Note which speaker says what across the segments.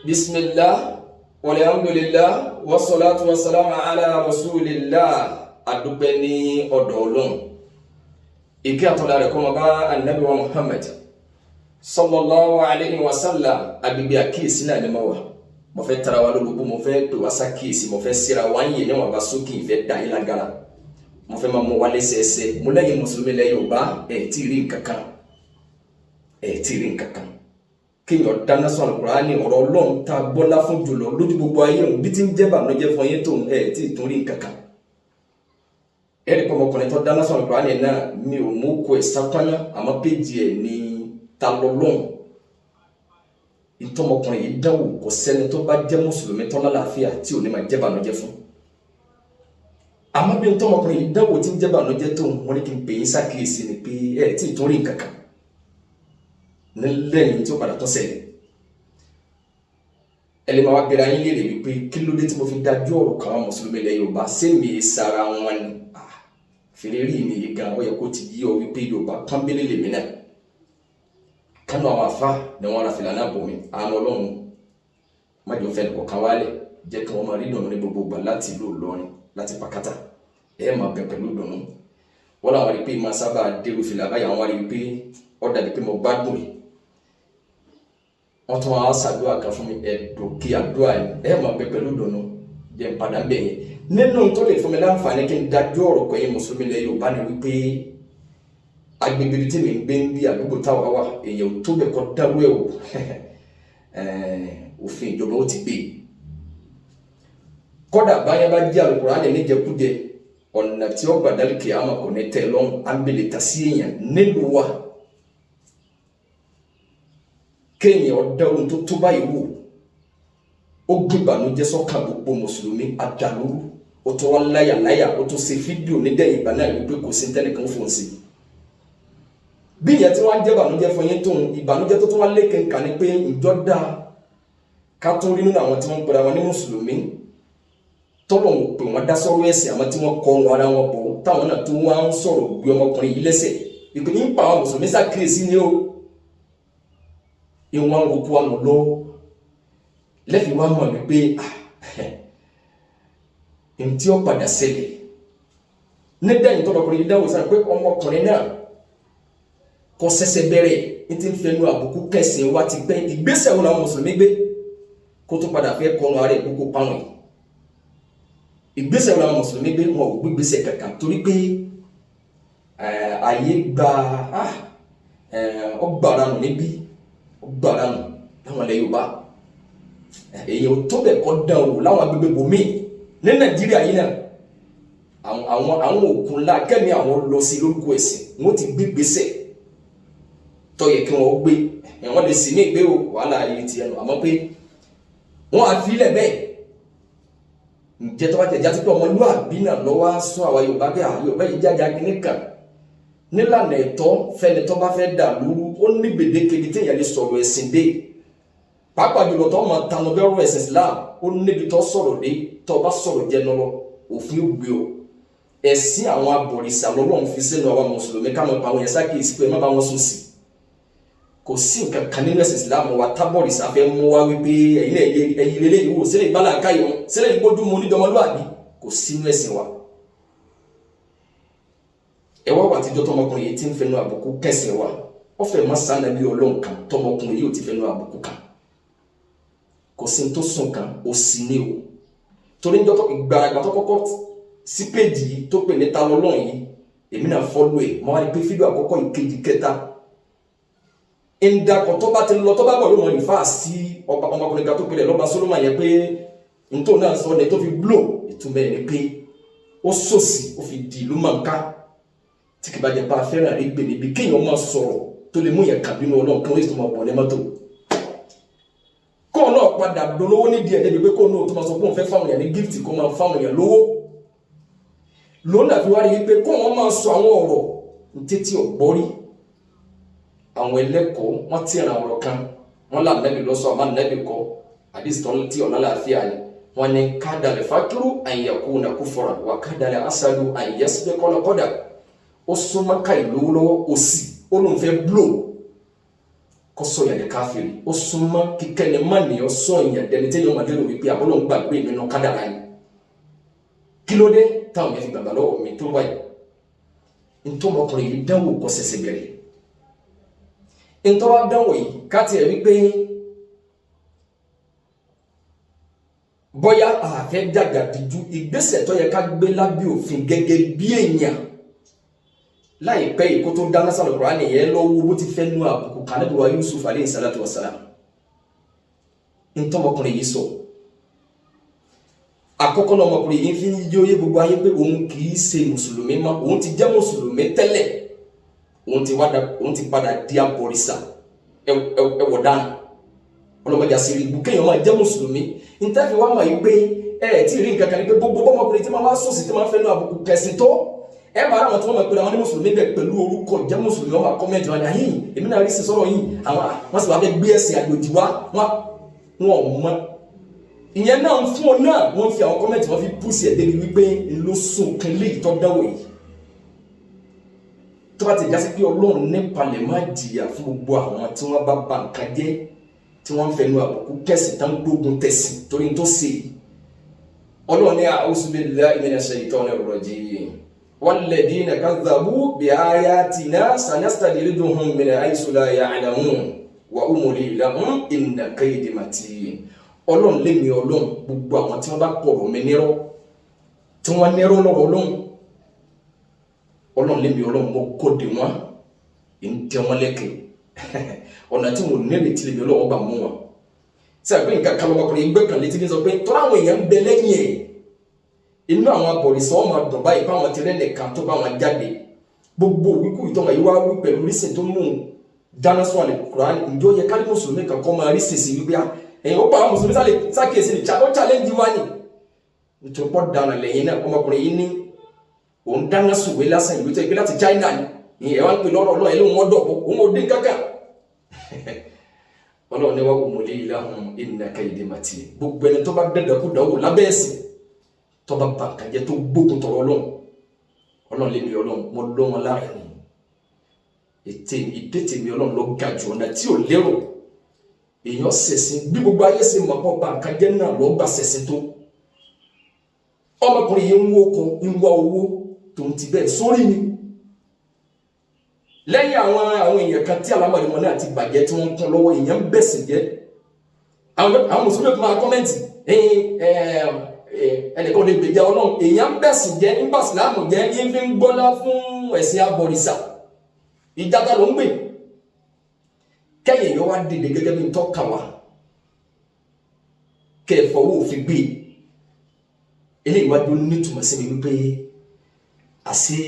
Speaker 1: Bismillah, walhamdulillah, wassalatu wassalamu ala rasulillah. Adúpẹ́ ní ọ̀dọ̀ Ọlọ́run. Ìkẹ́ àtọ́lá rẹ̀ kó máa bá Anabi wa Muhammad sallallahu alayhi wa sallam. Agbègbè àkíyèsí náà ni mo wà. Mo fẹ́ tara wa lólobó, mo fẹ́ pè wá sákíyèsí, mo fẹ́ síra wá ń yè níwọ̀n bá sókè, ìfẹ́ dá yín lágara. Mo fẹ́ máa mú wa lẹ́sẹẹsẹ. Mo lẹ́yìn mùsùlùmí lẹ́yìn Yorùbá, ẹ̀ tí ì rí nǹkan kan, ẹ̀ tí ì rí nǹkan kan. Kéèyàn dáná sọ Àlùkùránì, ọ̀rọ̀ Ọlọ́run tá a gbọ́lá fún jùlọ lójú gbogbo ayé òun, bí tí ń jẹ́ bànújẹ́ fún yín tó, ẹ̀ tí ì tún rí nǹkan kan. Ẹ̀rí pé ọmọkùnrin tó dáná sọ Àlùkùránì náà, mi ò mú kó ẹ̀ sápáná, àmọ́ péjì ẹ̀ ní ta lọ́lọ́run. Ìtọ́mọkùnrin yìí dánwò, kò sẹ́ni tó bá jẹ́ mùsùlùmí tó lálàáfíà tí ò ní máa jẹ́ bànújẹ́ fún. Àmọ́ bí ntọ́mọkùnrin yìí dánwò tí ń jẹ́ bànújẹ́ tó, wọ́n ní kí n pè é sákìyèsí ni pé ẹ̀ tí ì tún rí nǹkan kan lẹ́yìn tí ó padà tó ṣẹlẹ̀. Ẹ lè máa wá bẹ̀rẹ̀ ayé léèrè wípé kí ló dé tí mo fi dájú ọ̀rọ̀ kan àwọn mùsùlùmí ilẹ̀ Yorùbá, sẹ́mi sara wọn ni fèrèrí mi yìí gan? Ó yẹ kó ti yí ọ wípé Yorùbá pọ́nbélé lèmi náà. Kánú àwọn afá ni wọ́n ra fìlà náà bò mí. Àánú Ọlọ́run májò fẹ́ nìkọ̀kan wálẹ̀, jẹ́ kí wọ́n máa rí dùnú ní gbogbo ìgbà láti ìlú Ìlọrin, láti Pàkátà. Ẹ máa bẹ pẹ̀lú dùnú. Wọ́n làwọn rí pé máa sábà dérú fìlà báyìí. Àwọn rí pé ó dàbí pé mo gbádùn yìí. Wọ́n tún wá ṣàdúrà kan fún mi, ẹ̀dùn kí àdúrà yìí. Ẹ máa bẹ pẹ̀lú dùnú. Jẹ́ n padà ń bẹ̀ yẹn nínú tó lè fún mi láǹfààní kí n dájú ọ̀rọ̀ pẹ̀yìn mùsùlùmí ilẹ̀ Yorùbá ni wípé agbègbè tí mi ń gbé ń bí, àdúgbò táwa wà, èèyàn ò tó bẹ̀ kọ́ dárú ẹ̀ wò, òfin ìjọba ó ti gbé. Kọ́dà báyà bá jẹ́ Àlùkùránì níjẹkújẹ, ọ̀nà tí ó gbà dálì kìámà kò ní tẹ̀ lọ́hùn ámbèlè tà sí èèyàn nílùú wa. Kéèyàn ọ̀dá ohun tó tó báyìí wò, ó gbé ìbànújẹ́ sọ́kàn gbogbo mùsùlùmí àdàlúrú. Ó tún wá láyàláyà, ó tún ṣe fídíò nídẹ̀yìn ìgbà náà wípé kò sí tẹ́nìkan fòun sí. Bí ìyẹn tí wọ́n á jẹ́ ìbànújẹ́ fún yín tóun, ìbànújẹ́ tó tún wá lékè ńkà ni pé ìjọ dáa ká tún rí nínú àwọn tí wọ́n ń pera wọn ní mùsùlùmí, tọ́lọ̀ ń pè wọ́n dá sọ́rọ̀ ẹ̀sìn, àwọn tí wọ́n kọ́ wọn ara wọn bọ̀, táwọn náà tó wá ń sọ̀rọ̀ gbé ọmọkùnrin yìí lẹ́sẹ̀ ìpè ní pa àwọn mùsùlùmí sàkíyèsí ni ó ìwọ̀n òkú àná lọ lẹ́fì wá mọ̀ wípé ntí ó padà ṣẹlẹ̀ nídẹ̀yìn tọ́lọkùnrin yìí dáwọ́ sáà pé ọmọkùnrin náà kò ṣẹ̀ṣẹ̀ bẹ̀rẹ̀ ní ti ń fẹnu àbùkù kẹsìn wa ti pẹ́. Ìgbésẹ̀ wo làwọn mùsùlùmí gbé kó tó padà fẹ́ kọnu ara ẹ̀ gbogbo pàwọn yìí? Ìgbésẹ̀ wo làwọn mùsùlùmí gbé? Wọn ò gbé ìgbésẹ̀ kankan, torí pé ààyè gba ọgbàrá nù níbí, ọgbàrá nù láwọn ilẹ̀ Yorùbá. Èyàn ò tó bẹ̀ kọ́ dán wò láwọn agbègbè bòmíì ní Nàìjíríà yìí náà. Àwọn òkun ńlá kẹ́mi àwọn lọ sí lórúkọ ẹ̀sìn, wọ́n ti gbé gbèsè tó yẹ kí wọ́n gbé. Wọ́n lè sì ní ìgbé o, wàhálà yìí ti ẹnu, àmọ́ pé wọ́n á fi ilẹ̀ bẹ́ẹ̀. Ǹjẹ́ tó bá tẹ̀ jásí pé ọmọlúwàbí náà lọ́wọ́ á sún àwa Yorùbá bí àwọn Yorùbá yìí jáde akíní kan nílànà ẹ̀tọ́ fẹ́ni tó bá fẹ́ dà lúrú, ó ní gbèdéke ibi téèyàn lè sọ̀rọ̀ ẹ̀sìn dé, pàápàá jùlọ tó máa tanu bẹ́rù ẹ̀sìn Islam. Ó níbi tó sọ̀rọ̀ dé, tó bá sọ̀rọ̀ jẹnu lọ, òfin ó gbé o. Ẹ̀sìn àwọn abọ̀rìṣà lọ́lọ́run fi sínú àwa mùsùlùmí ká máa pa àwọn yẹn sákìyèsí pé má bá wọn sùn sí. Kò sí nǹkan kan nínú ẹ̀sìn Islam wa tábọ̀rìṣà fẹ́ mú wá wípé ẹ̀yin náà ẹ̀yin lélẹ́yìí wò sílẹ̀ ìbálà káyọ̀ wọn sílẹ̀ ìgbójúmu onídọ́mọlúwàbí, kò sínú ẹ̀sìn wa. Ẹ wá wà tíjọ́ tọmọkùnrin yìí ti ń fẹnu àbùkù kẹsìn wa, ó fẹ́ má sànà bí Ọlọ́run kan tọmọkùnrin yìí ò ti fẹnu àbùkù kan. Kò sí tó sùn kan, ó sì ní o, torí ń dọ́tọ̀ ìgbàlagbà tó kọ́kọ́ sí péjì yìí tó pè ní ta lọ́lọ́run yìí, èmi náà follow ẹ̀. Mo wá rí pé fídíò àkọ́kọ́, ìkejì, kẹta, ìdàkọ̀ tó bá ti lọ, tó bá bọ̀, yóò mọ ìfà sí ọba ọmọkùnrin kan tó pè lọ́ba Solomon yẹn pé ntò náà sọ ní tó fi blow. Ìtumọ̀ ẹ̀ ni pé ó sòsì, ó fi di ìlú mọ̀nká tí kì bá jẹ́ pa fẹ́ràn rí gbè níbi kéèyàn máa sọ̀rọ̀ tó lè mú yẹn kàbínú Ọlọ́run, kí wọ́n sì tó máa bọ̀ ní mọ́tò kóun náà padà dolówó nídìí ẹ̀, débi pé kóun náà tó máa sọ pé òun fẹ́ fáwọn èèyàn ní gift, kó máa fáwọn èèyàn lówó lónà. Fi wá rí i pé kóun máa sọ àwọn ọ̀rọ̀ ntẹ́tí ọ̀gbọ́rí. Àwọn ẹlẹ́kọ̀ọ́ wọ́n ti ràn ọ̀rọ̀ kan, wọ́n là nẹ́bí lọ́sọ̀, àmọ́ nẹ́bí kọ́ àdìsí tí ọ̀nà láàfíà ni. Wọ́n ní kádàlẹ̀ fakiru àyẹ̀kú na kufra wà kádàlẹ̀ asadu àyẹ̀sibẹ̀ kọ́lọ́kọ́dà. Ó súnmọ́ ká ìlówó lọ́wọ́, òsì ó lóun fẹ́ blow. Kó sọ yàn ní káfíìrì, ó súnmọ́ kíkẹ́ni má ní ọ sọ yàn dẹni tí yóò máa lérò wípé àbọ̀lọ́ ń gbàgbé mi nù kádàrá ni. Kí ló dé táwọn yẹn fi gbàgbà lọ́wọ́ mi tó báyìí? Ntọ́mọkùnrin yìí dánwò kọ́ sẹ̀sẹ̀ bẹ̀rẹ̀. Ntọ́wá dánwò yìí káti ẹ̀ wípé bóyá àfẹ́ jàgàdìjú ìgbésẹ̀ tó yẹ ká gbé lábẹ́ òfin gẹ́gẹ́ bí èèyàn láìpẹ́ yìí kó tó dáná sálọ Kùránì yẹn lọ́wọ́ bó ti fẹ́ nu àbùkù kànábì wa Yusuf aleyhi salatu wa salam. Ntọ́mọkùnrin yìí sọ àkọ́kọ́ náà, ọmọkùnrin yìí fi ń yí oyé gbogbo ayé pé òun kì í ṣe mùsùlùmí mọ́. Òun ti jẹ́ mùsùlùmí tẹ́lẹ̀, òun ti padà di abọ̀rìṣà. Ẹwọ̀ dáná ọlọ́mọdé àṣírí ìbú kéèyàn máa jẹ́ mùsùlùmí. Ntẹ́fì wá mọ̀ yìí pé ẹ tí ì rí nǹkan kan ní pé gbogbo bọ́mọkùnrin tí máa wá sòsì tí máa fẹ́ nu àbùkù kẹsìn tó ẹ máa ráwọn tí wọ́n máa pèrè àwọn ní mùsùlùmí bẹ̀ pẹ̀lú orúkọ jẹ́ mùsùlùmí, wọ́n máa kọ́mẹ́ntì wọn ni àyìn èmi náà rí sí sọ̀rọ̀ yìí, àwọn wọ́n sì wá fẹ́ gbé ẹ̀sìn àjòjì wá. Wọn ò mọ ìyẹn náà ń fún ọ náà, wọ́n fi àwọn kọ́mẹ́ntì wọ́n fi pùsì ẹ̀ débi wípé ló sùn kan lé ìtọ́ dáwọ̀ yìí. Tó bá ti jásí pé Ọlọ́run nípalẹ̀ má jìyà fún gbogbo àwọn tí wọ́n bá ba nǹkan jẹ́, tí wọ́n ń fẹnu àbùkù kẹsì tán, gbógun tẹ̀sìn torí tó ṣe yìí, Ọlọ́run ní a'udhu billahi minash shaitani rrajim, walladhina kadhabu bi ayatina sanastadrijuhum min haythu la ya'lamun wa umli lahum inna kaydi matin. Ọlọ́run lémi Ọlọ́run, gbogbo àwọn tí wọ́n bá pọ̀rọ̀ mi nírọ́, tí wọ́n nírọ́ lọ́rọ̀ Ọlọ́run, Ọlọ́run lémi Ọlọ́run mo kó de wọn ń tẹ wọn lẹ́kẹ̀ ọ̀nà tí wọn ò nírètí lèmi Ọlọ́run bá mú wọn. Sí àgbẹ̀ nǹkan kan lọ́mọkùnrin gbé kan létí ní sọ pé tọ́lá àwọn èèyàn ń bẹ lẹ́yìn ẹ̀, inú àwọn abọ̀rìṣà ọmọ dùn báyìí báwọn ti rẹ́nìkan tó bá wọn jáde. Gbogbo wíkú ìtọ́mọ̀ yìí wá wí pẹ̀lú rísìn tó mú un dáná sún àlè Kùránì. Ǹjọ́ yẹ kárí mùsùlùmí kan kọ́ máa rí sèṣì wípé ẹ̀yìn ó pa àwọn mùsùlùmí sálẹ̀ sákèsí ni ó challenge wá ní nítorí pọ́ dáná lẹ́yìn náà. Ọmọkùnrin yìí ní òun dáná sùwé lásán, ìlú tó yẹ pé láti China ni ẹ̀ wá ń pè lọ́rọ̀ Ọlọ́run ẹ̀ lóun wọ́n dọ̀bọ̀ òun ò dín kankan. Ọlọ́run ní wá wò mọ́lẹ́ ilahum inna kaydi matin. Gbogbo ẹni tó bá dẹ́dẹ́ kú dánwò lábẹ́ ẹ̀sìn, tó bá ba nǹkan jẹ́, tó gbógun tọrọ Ọlọ́run, Ọlọ́run lé mi Ọlọ́run mo lọ́ wọn lára ni. Ètè ìdètè mi Ọlọ́run lọ ga jù ọ̀nà tí ò lérò. Èèyàn ṣẹ̀sìn bí gbogbo ayé ṣe mọ̀ pọ̀ ba nǹkan jẹ́ náà lọ́ gbà ṣẹ̀sìn tó. Ọmọkùnrin yìí ń wó kọ ń wá owó tó ń ti bẹ́ẹ̀ sórí ni lẹ́yìn àwọn èèyàn kan tí alámọ̀lẹ́ wọn náà ti bàjẹ́ tí wọ́n ń kún lọ́wọ́. Èèyàn ń bẹ̀sìn jẹ́, àwọn mùsùlùmí tó máa comment, ẹnìkan lè gbèjà Ọlọ́run. Èèyàn ń bẹ̀sìn jẹ́, ń bà sílámù jẹ́, ń fi ń gbọ́lá fún ẹ̀sìn abọ̀rìṣà. Ìjàdá ló ń gbè kẹ́yìn. Èèyàn wá dìde gẹ́gẹ́ bí ntọ́ka wa kẹ́ ẹ fọwọ́ òfin gbé eléyìí wájú nítumọ̀ sí mi wípé àṣé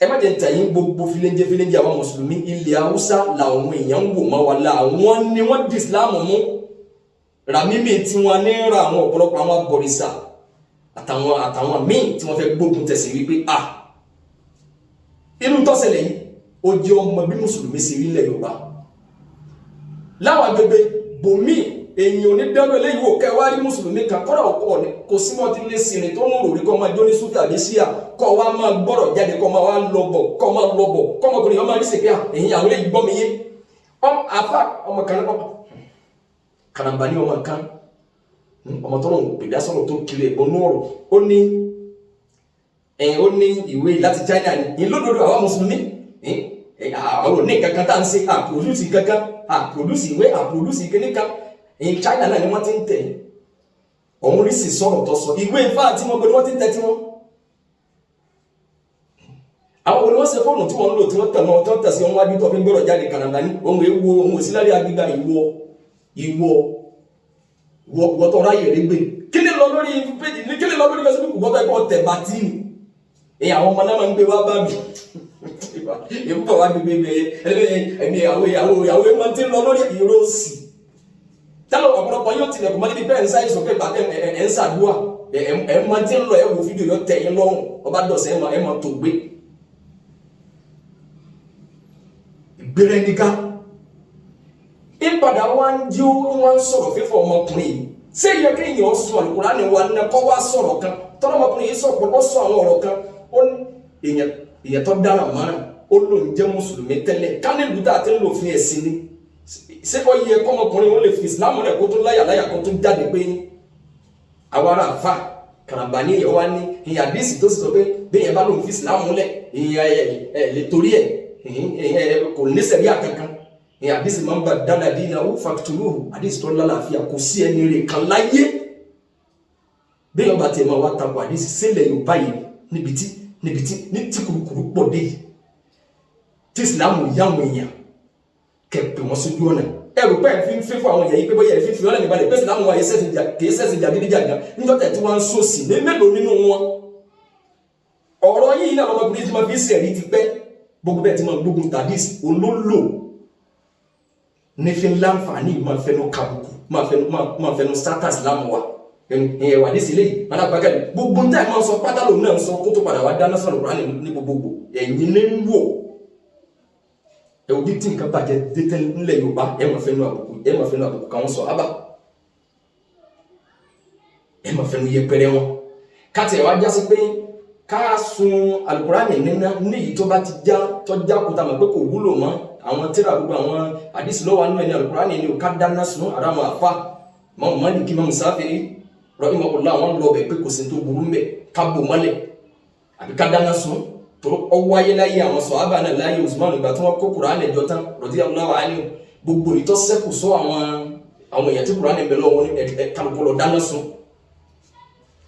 Speaker 1: ẹ má jẹ́ ń tàyín gbogbo filenjẹ filenjẹ. Àwọn mùsùlùmí ilẹ̀ Haúsá làwọn èèyàn ń wò mọ́ wa la, àwọn ni wọ́n di Ìsìláàmù mú ràmímì tí wọ́n ní ra àwọn ọ̀pọ̀lọpọ̀ àwọn abọ̀rìṣà àtàwọn míì tí wọ́n fẹ́ gbógun tẹ̀sí wípé a inú tọ́sẹ̀lẹ̀ yìí ó jẹ́ ọmọ bí mùsùlùmí ṣe rí ilẹ̀ Yorùbá láwọn agbègbè bòmíì. Èèyàn ò ní dẹ́rù eléyìí wò kẹ́ wá rí mùsùlùmí kan kọ́dọ̀ ọkọ ni kò sí mọ́ ti lé sinmi tó ń rò rí kọ́ máa jó ní súfì àbí síà, kọ́ wa máa gbọ́rọ̀ jáde, kọ́ máa wá lọ bọ̀, kọ́ máa lọ bọ̀, kọ́ ọmọkùnrin yẹn máa rí sèpé èyí àwọn eléyìí gbọ́ mi yé. Àfa ọmọ kan karambani ọmọ kan ọmọ tọ́lọ̀ ń pè dásọ̀rọ̀ tó kiri ẹ̀gbọ́n ní ọ̀rọ̀ ó ní ẹ̀ ó ní ìwé láti China ni ìlódodo. Àwọn mùsùlùmí àwọn ò ní kankan tá à ń ṣe à produce kankan, à produce ìwé, à produce kíní kan. In China náà ni wọ́n ti ń tẹ̀. Òun rí sì sọ̀rọ̀ tó sọ ìwé ifá tí wọ́n gbé ni wọ́n ti ń tẹ̀ tí wọ́n. Àwọn olùwọ́n ṣe fóònù tí wọ́n ń lò tí wọ́n tẹ̀ mọ́ tí wọ́n tẹ̀ sí wọn wájú tó fi ń gbọ́dọ̀ jáde. Kànáńdà ní òun èwo òun òsínlárí agbègbè ìwọ ìwọ ìwọ tó ráyè rí gbé. Kí ni lọ lórí péjì? Kí ni lọ lórí Facebook? Wọ́n fẹ́ kọ́ tẹ̀ bàtí ni èyí àwọn ọmọ náà máa ń gbé wá bá mi èmi bọ̀ wá gbégbé bẹ́ẹ̀ ẹ̀mí àwọn ìyàwó ìyàwó ẹ̀ máa ti ń lọ lórí ìrọsì tẹ́lẹ̀. Ọ̀pọ̀lọpọ̀ yóò tilẹ̀kùn mọ́ níbi bẹ́ẹ̀ ń sáyé sọ pé bàtẹ́ ẹ̀ ń ṣàdúrà ẹ̀ máa ti ń lọ. Ẹ̀ wo fídíò yóò tẹ̀ yín lọ́rùn, ọba dọ̀sẹ̀ ẹ̀ máa tó gbé ìgbéra ẹni ká ìpadà wá ń jí wọ́n ń sọ̀rọ̀ fífọ̀. Ọmọkùnrin yìí ṣé yẹ kéèyàn sọ Àlùkùránì wa ní kọ́ wá sọ̀rọ̀ kan tọ́lá? Ọmọkùnrin yìí sọ̀rọ̀, ó sọ àwọn ọ̀rọ̀ kan. Ó ní èèyàn tó dára mọ́ra, ó lóun jẹ́ mùsùlùmí tẹ́lẹ̀ ká nílùú tá a ti ń lò fún ẹ̀sìn ni. Ṣé ó yẹ kọ́mọkùnrin ó lè fi ìsìlámù rẹ̀ kó tó láyà láyà kó tó jáde pé àwọn ará àfa karambà ní ìyẹn wá ní ìyẹn àdìsí tó sì sọ pé bí ìyẹn bá lòun fi ìsìlámù lẹ̀, ìyẹn ẹ lè torí ẹ ìyẹn kò ní sẹ̀ríà kankan. Ìyẹn àdìsí máa ń bá dáadáa dín náà ó fàtúrúhù, àdìsí tó lálàáfíà, kò sí ẹni rè kan láyé. Bí ìyẹn bá tiẹ̀ máa wá takò àdìsí sílẹ̀ Yorùbá yìí, níbi tí ní tí kùrukùru pọ̀ dé yìí, tí ìsìlámù yáwọn èèyàn kẹ pè wọ́n sójú ọ̀nà, ẹrù pé ẹ fi ń fẹ́ fún àwọn èèyàn yìí pé bóyá ẹ fi fi wọn lẹ́nu balẹ̀ pé ìsìlámù wa kìí ṣẹ̀sìn jàgídíjàgan, níjọ́ tẹ̀ tí wọ́n ń sòsì ní mélòó nínú wọn. Ọ̀rọ̀ yìí náà lọ́mọkùnrin tí wọ́n fi ń sẹ̀rí ti pẹ́, gbogbo bẹ́ẹ̀ tí wọ́n gbógun tàdís olólò ní fi ń láǹfààní máa fẹnu kàbùkù, máa fẹnu sátà ìsìlámù wa ẹ̀wà ní sílẹ̀ yìí alábàákẹ́. Gbogbo ń tẹ́ ẹ̀ máa ń sọ pátá lòun náà ń sọ kó tó padà wá dáná sọ̀rọ̀ Kùránì ní gbogbogbò. Ẹ̀yin ní ń wò ẹ̀wò bí tí nǹkan bàjẹ́ dé ńlẹ̀ Yorùbá. Ẹ̀ máa fẹnu àbùkù káwọn sọ ábà, ẹ̀ máa fẹnu yẹpẹrẹ wọn. Káàtì ẹ̀ wá jásí pé ká sun Alukurani nínú níyì tó bá ti já tó já kúta mọ̀ pé kò wúlò mọ́, àwọn tíra gbogbo àwọn àdìsí lọ́wọ́ àánú ẹni Alukurani ni ò ká dáná sun ara wọn. Àfa mọ́ Málíkì, mọ́ Ṣáfi'í rahimahullah, àwọn lọ bẹ̀ pé kò sí tó burú mbẹ̀ ká bò mọ́lẹ̀ àbí ká dáná sun, tó ọwọ́ ayé láyé àwọn sọ̀hábà náà láyé Usman, ìgbà tí wọ́n kó Kùránì jọ tán radiyallahu anhu, gbogbo ìtọ́sẹ́kù sọ àwọn èèyàn tí Kùránì ń bẹ lọ́wọ́ ní kálukú lọ dáná sun.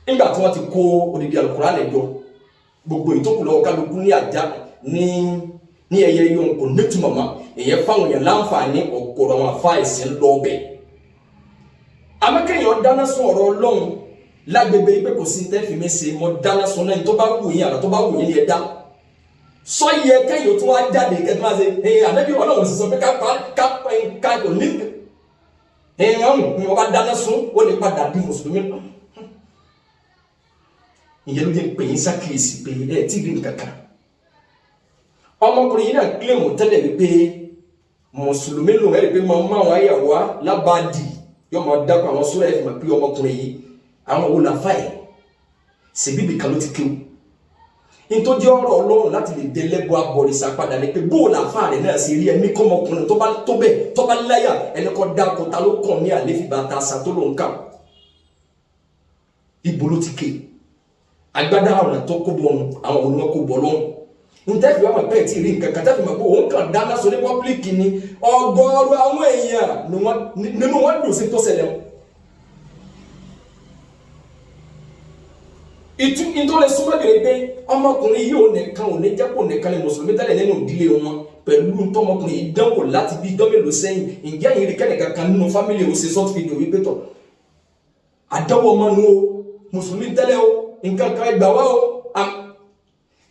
Speaker 1: Nígbà tí wọ́n ti kó odidi Al-Kùránì jọ, gbogbo ìtókù lọ́wọ́ kálukú ní àjà ní ẹyẹ yóò kò nítumọ̀ mọ́. Ìyẹn fáwọn èèyàn láǹfààní, ọ̀gọ̀rọ̀ àwọn àfa ẹ̀sìn lọ bẹ̀. Àmọ́ dáná sun ọ̀rọ̀ Ọlọ́run lágbègbè pé kò sí tẹ́ fi mí ṣe, mọ́ dáná sun náà, tó bá wù yín, àrà tó bá wù yín ni ẹ dá sọ yẹ kẹ́yìn tó wá jáde kẹ́tọ́ máa ṣe ẹ̀yìn ànábì Ọlọ́run sì sọ pé ká ká ká kò ní ẹ̀yìn ọ̀hún ni wọ́n bá dáná sun, ó lè padà di mùsùlùmí. Ìyẹn ló jẹ́ pé yín ṣàkíyèsí pé ẹ tí ì rí nǹkan kan. Ọmọkùnrin yìí náà kílèmù tẹ́lẹ̀ wípé mùsùlùmí lòun, ẹ̀rí pé máa ń máa wọn àyàwó lábàádì, yóò máa dákọ̀ àwọn sórí ẹ̀ fi mọ̀ pé ọmọkùnrin yìí, àwọn wo làfà ẹ̀ ṣèbíbì kan ló ti kéwù. Nítorí ọ̀rọ̀ Ọlọ́run láti lè délẹ́bọ abọ̀rìṣà padà ní pé bó làfà rẹ̀ náà ṣe rí ẹni kọ́mọkùnrin tó bá tó bẹ́ẹ̀ tó bá láyà ẹni kọ́ dákọ̀ ta ló kàn ní àléfìbá ta àṣà tó ló ń kà, ibo ló ti ké, agbádá ọ̀nà tó kó bọ̀ àwọn òun wọn kó bọ̀ lọ́hùn. Ntẹ́fì wà pẹ́ tí rí nǹkan kan tẹ́fì mọ̀ pé òun kàn dáná sọ ní pọ́blíkì ni, ọgọ́rùú àwọn èèyàn nínú wọn dùn sí tó ṣẹlẹ̀ wọn. Ìtú ìtọ́lẹ̀ súnmọ́ bèrè pé ọmọkùnrin yìí ò nìkan ò ní jẹ́ kó nìkan ni mùsùlùmí tẹ́lẹ̀ nínú ìdílé wọn pẹ̀lú ntọ́mọkùnrin yìí dánwò láti bí ijọ́ mélòó sẹ́yìn. Ǹjẹ́ ìrìn kẹ́nìkan kan nínú fámìlì ò ṣe sọ́ọ̀tì fídíò wípé tọ̀ àdánwò ọmọ nu o, mùsùlùmí tẹ́lẹ̀ o, nǹkan kan ẹgbà wá o?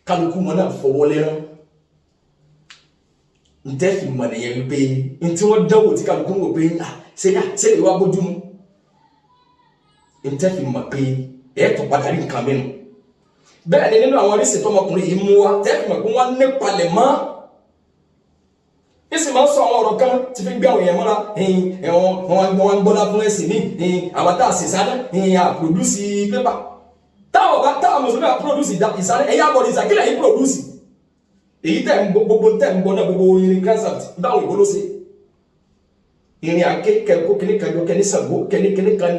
Speaker 1: Kálukú wọn náà fọwọ́ lẹ́rán. Ntẹ́ fi mọ̀ nìyẹn wípé ntí wọ́n dánwò tí kálukú wò pé ṣe ṣe lè wá bójú mu. Ntẹ́ fi mọ̀ pé ẹ̀ tó padà rí nǹkan mẹ́nu bẹ́ẹ̀ ni nínú àwọn oríṣi tọmọkùnrin yìí mú wa, tẹ́ fi mọ̀ pé wọ́n nípalẹ̀ mọ́ ìsì máa ń sọ àwọn ọ̀rọ̀ kan tí fi gbé àwọn èèyàn mọ́ra. Wọ́n ń gbọ́dá fún ẹ̀sìn ní àwọn tá a sì sáré àpòdúsì pépà táwọn bá táwọn mùsùlùmí à pòdúsì ìsáré ẹ̀yà bọ̀dì ìsàkílẹ̀ yìí pòdúsì èyí tẹ̀ ń gbogbo tẹ̀ ń bọ̀ náà, gbogbo irin cranshaft báwọn ìbò ló ṣe irin àké kẹkó kíní kanjọ kẹní Ṣàngó kẹní kíní kan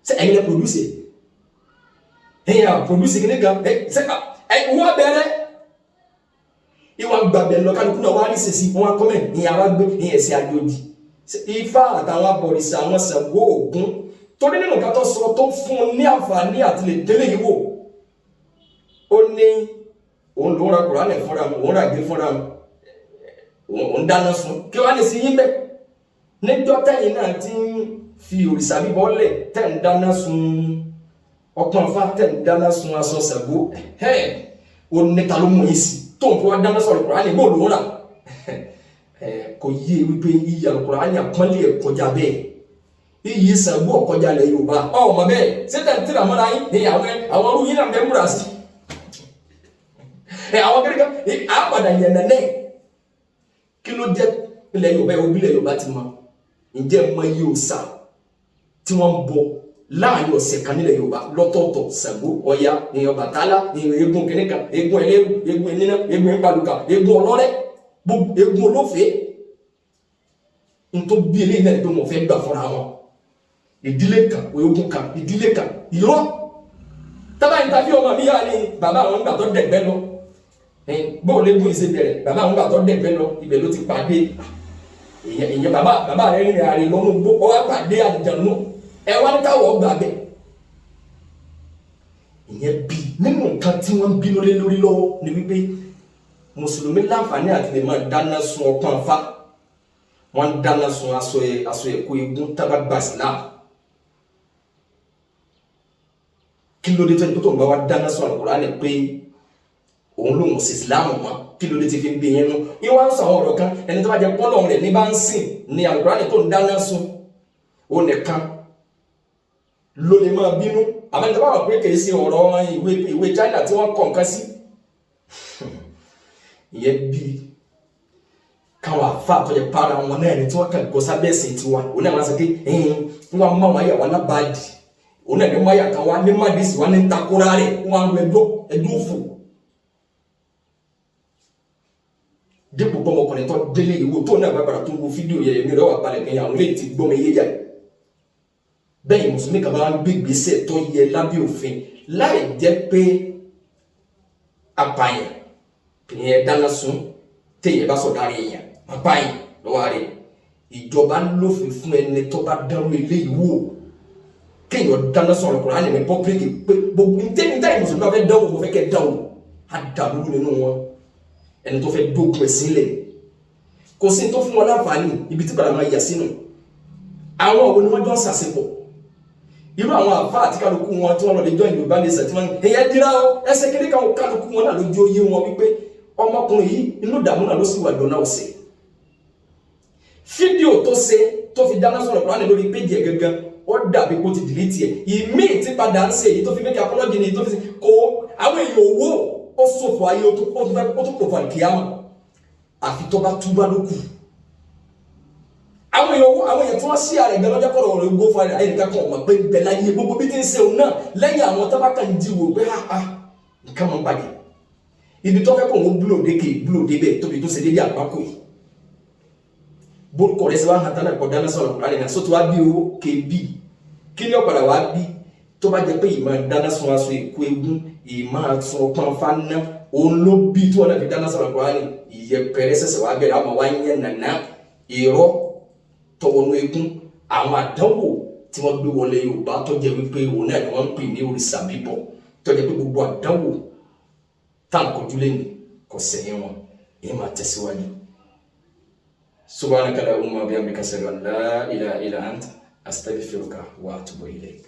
Speaker 1: ṣe ẹ̀yin lẹ pòdúsì ẹ̀yin à pòdúsì kíní kan ṣe ẹ̀ wọ́n bẹ̀rẹ̀ ìwà gbàgbẹ́ lọ. Kálukú náà wá ní sèṣì wọn kọ́mẹ̀ ìyẹn wá gbé ìyẹn ẹ̀sìn àjòjì Ifá àtàwọn abọ̀rìṣà, àwọn Ṣàngó, Ògún, torí nínú nǹkan tó sọ tó fún un ní àǹfààní àti lè délé yìí wò, ó ní òun ló ń ra Kùránì fúnra mu, òun rà gbé fúnra mu, òun dáná sun kí wọ́n á lè sí yín bẹ́ẹ̀ níjọ́ tẹ́yìn náà ti ń fi òrìṣà bíbọ́ lẹ̀, tẹ́ ń dáná sun ọpọ́n Ifá, tẹ́ ń dáná sun aṣọ Ṣàngó. Ó ní ta ló mú yín sí tó ń fi wá dáná sọ̀rọ̀ Kùránì bó lòún rà? Kò yé wípé iyì Kùránì àpọ́nlé ẹ̀ kọjá bẹ́ẹ̀, iyì Ṣàngó ọ̀kọjá lẹ̀ Yorùbá ọmọ bẹ́ẹ̀. Ṣé tẹ̀ ń tìrà mọ́ra yín ní àwọn ọrú yín náà bẹ́ẹ̀ múra sí àwọn kékeré àpàdà yẹn nẹ́nẹ́. Kí ló jẹ́ ilẹ̀ Yorùbá ẹ̀ òbí ilẹ̀ Yorùbá ti mọ? Ǹjẹ́ mọ iye òòṣà tí wọ́n ń bọ láàrin ọ̀sẹ̀ kan nílẹ̀ Yorùbá lọ́tọ̀ọ̀tọ̀? Ṣàngó, Ọya, èèyàn Bàtálá, èèyàn eégún kìnìkan, eégún ẹlẹ́rù, eégún ẹnìná, eégún ìpalùkà, eégún ọlọ́rẹ́. Gbogbo egun olófèé ntó bí eléyìí náà ni pé wọn fẹ́ gbà fúnra wọn. Ìdílé kan, ogun kan, ìdílé kan, irọ́. Tábà ń tàbí ọmọ mi yára ni bàbá àwọn gbà tó dẹ̀gbẹ́ lọ. Bóò légún ìṣe bẹ̀rẹ̀, bàbá àwọn gbà tó dẹ̀gbẹ́ lọ, ibẹ̀ ló ti pàdé. Ìyẹn bàbá rẹ̀ rìnrìn àrè lọ́nù gbó, ọ wá pàdé àlùjànnú. Ẹ wá ní káwọ̀ gbà bẹ̀. Ìyẹn bí nínú nǹkan tí wọ́n ń bínú lé lórí lọ́wọ́ ni wípé mùsùlùmí láǹfààní àti lè máa dáná sun ọpọ́n afá. Wọ́n ń dáná sun aṣọ ẹ̀kọ́ eégún tábà gba Islam. Kí ló dé tó ẹni tó ń bá wa dáná sun Al-Qur'ani pé òun lòun sí Islam mọ́? Kí ló dé tí fi ń bí yẹn nú? Ìwọ́n á ń sọ àwọn ọ̀rọ̀ kan, ẹni tó bá jẹ pọ́lọ̀ rẹ̀ ní bá ń sìn ní Al-Qur'ani tó ń dáná sun, ó nìkan ló lè máa bínú. Àmọ́ ẹni tó bá wà pé kìí ṣe ọ̀rọ̀ ìwé China tí wọ́n kọ nǹkan sí. Ìyẹn bí káwọn àfa tó yẹ para wọn náà ni tí wọ́n kàn gbọ́ sábẹ́ ẹ̀sìn tiwa, òun náà máa sọ pé wọ́n á mọ àwọn àyàwó alábàádì, òun náà ní máyà kan wá ní mádìsí wá ní ntakora rẹ̀, wọ́n á lọ ẹjọ́ òfò. Dípò pọ́nmọkùnrin tó délé ìwò tó náà bá padà tó wo fídíò yẹn, èmi rẹ̀ wà balẹ̀ pé àwọn eléyìí ti gbọ́ mi yé jà. Bẹ́ẹ̀ mùsùlùmí kan bá ń gbé ìgbésẹ̀ tó yẹ lábẹ́ òfin láì jẹ́ pé apààyàn ìyẹn dáná sun téèyàn bá sọ̀dá rẹ̀ èèyàn apààyàn lọ́wọ́ rẹ̀. Ìjọba lófin fún ẹni tó bá dánwó eléyìí wò kéèyàn dáná sun Al-Qur'ani ní pọ́pílìkì pé gbogbo ntẹ́ni táyì mùsùlùmí bá fẹ́ dánwò mo fẹ́ kẹ́ dánwò á dàlúrú nínú wọn. Ẹni tó fẹ́ dógun ẹ̀ sílẹ̀ kò sí tó fún wọn láǹfààní ibi tí padà máa yà sínú. Àwọn òwò ni wọ́n jọ ń sàṣepọ̀. Irú àwọn àfa àti kálukú wọn tí wọ́n lọ lè jọ Yorùbá ní ẹsẹ̀ tí wọ́n ń ẹ̀yẹ dira o ẹsẹ̀ kiri kan kálukú wọn náà lójú oyé wọn wípé ọmọkùnrin yìí inú ìdààmú náà ló sì wà dọ́nà ọ̀sẹ̀. Fídíò tó ṣe tó fi dáná sọ̀rọ̀ Kùránì lórí péjì ẹ̀ gangan ó dàbí kó ti dìlítì ẹ̀. Ìmíì tí padà ń ṣe èyí tó fi make apology ni èyí tó fi ṣe kó àwọn èèyàn owó ó ṣòfò ayé ó tún pòfò àlùkìyàmà àfi tó bá túbá ló kù. Àwọn èèyàn owó àwọn èèyàn tí wọ́n ṣí ààrẹ gan lọ́jọ́ kọ̀ọ̀rọ̀ rẹ̀ gbó fún ayé nìkan kan ọ̀mọ̀ pé ń bẹ láyé gbogbo bí ti ń ṣe òun náà lẹ́yìn àwọn tábàkà ń jí wò pé ha nǹkan máa ń bàjẹ́. Ibi tó fẹ́ kó òun búlò dé kè búlò dé bẹ́ẹ̀ tóbi tó ṣe déédéé àgbákò yìí. Borúkọ rẹ̀ ṣe wá hàn tán náà kọ́ dáná sọ̀rọ̀ Kùránì náà sótú wá bí owó kè bí kí ni ọ̀padà wá bí tó bá jẹ́ pé ìmọ̀ dáná sun aṣọ èkó eégún ìmọ̀ sun ọpọ́n fáná òun ló bí tí wọn náà fi dáná sọ̀rọ̀ Kùránì ìyẹpẹrẹ ṣẹ̀ṣẹ̀ wá bẹ̀rẹ̀ àmọ́ wá yẹn nàná irọ́ tọwọ́nú eégún àwọn àdánwò tí wọ́n gbé wọlé Yorùbá tó jẹ́ wípé òun náà ni wọ́n ń pè ní òrìṣà bíbọ tó jẹ́ pé gbogbo àdánwò tá à ń kojú lẹ́nu kò sẹ́yìn wọn èyí máa tẹ̀síwájú. Subhanaka Allahumma wa bihamdika ashhadu an la ilaha illa anta astaghfiruka wa atubu ilayk.